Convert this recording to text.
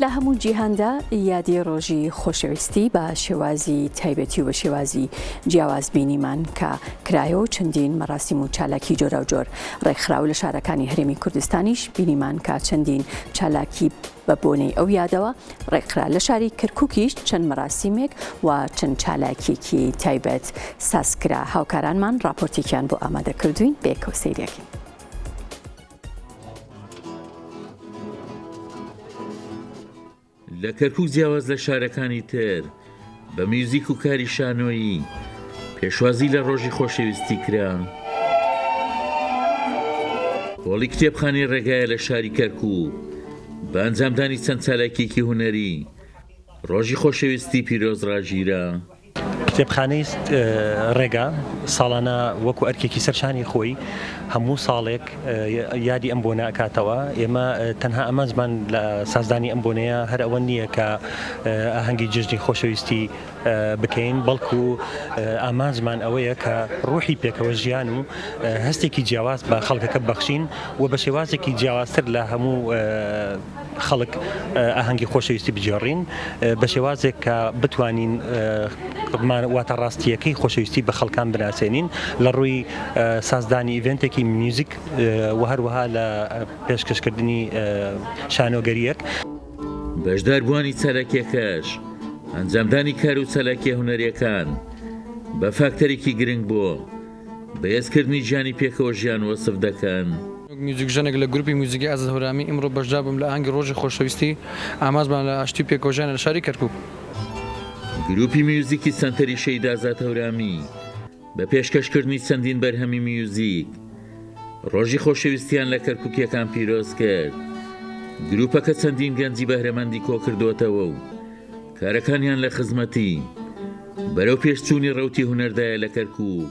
لە هەموو جیهاندا یادی ڕۆژی خۆشەویستی بە شێوازی تایبەتی و بە شێوازی جیاواز بینیمان کە کرایەوە و چەندین مەراسیم و چالاکی جۆراوجۆر ڕێکخراو لە شارەکانی هەرێمی کوردستانیش بینیمان کە چەندین چالاکی بە بۆنەی ئەو یادەوە ڕێکخرا لە شاری کەرکوکیش چەند مەراسیمێک و چەند چالاکیەکی تایبەت سازکرا هاوکارانمان ڕاپۆرتێکیان بۆ ئامادە کردوین بەیەکەوە سەیرەکەین. لە کەرکوک جیاواز لە شارەکانی تر بە میوزیک و کاری شانۆیی پێشوازی لە ڕۆژی خۆشەویستی کرا. هۆڵی کتێبخانەی ڕێگایە لە شاری کەرکوک بە ئەنجامدانی چەند چالاکیەکی هونەری ڕۆژی خۆشەویستی پیرۆز ڕاگیرا. کتێبخانەی ڕێگا ساڵانە وەکو ئەرکێکی سەر شانی خۆی هەموو ساڵێک یادی ئەم بۆنە ئەکاتەوە. ئێمە تەنها ئامانجمان لە سازدانی ئەم بۆنەیە هەر ئەوە نییە کە ئاهەنگی جەژنی خۆشەویستی بکەین، بەڵکو ئامانجمان ئەوەیە کە ڕوحی پێکەوە ژیان و هەستێکی جیاواز بە خەڵکەکە ببەخشین و بە شێوازێکی جیاوازتر لە هەموو خەڵک ئاهەنگی خۆشەویستی بگێڕین بە شێوازێک کە بتوانین واتە ڕاستیەکەی خۆشەویستی بە خەڵکان بناسێنین لە ڕووی سازدانی ئیڤێنتێکی میوزیک و هەروەها لە پێشکەشکردنی شانۆگەریەک. بەشداربووانی چالاکیەکەش ئەنجامدانی کار و چالاکیە هونەریەکان بە فاکتەرێکی گرنگ بۆ بەهێزکردنی گیانی پێکەوە ژیان وەسف دەکەن. وەک میوزیکژەنێک لە گروپی میوزیکی ئازاد هەورامی ئیمڕۆ بەشدار بووم لە ئاهەنگی ڕۆژی خۆشەویستی، ئامانجمان لە ئاشتی و پێکەوەژیانە لە شاری کەرکوک. گروپی میوزیکی سەنتەری شەهید ئازاد هەورامی بە پێشکەشکردنی چەندین بەرهەمی میوزیک ڕۆژی خۆشەویستیان لە کەرکوکیەکان پیرۆز کرد. گروپەکە چەندین گەنجی بەهرەمەندی کۆکردۆتەوە و کارەکانیان لە خزمەتی بەرەو پێشچوونی ڕەوتی هونەردایە لە کەرکوک.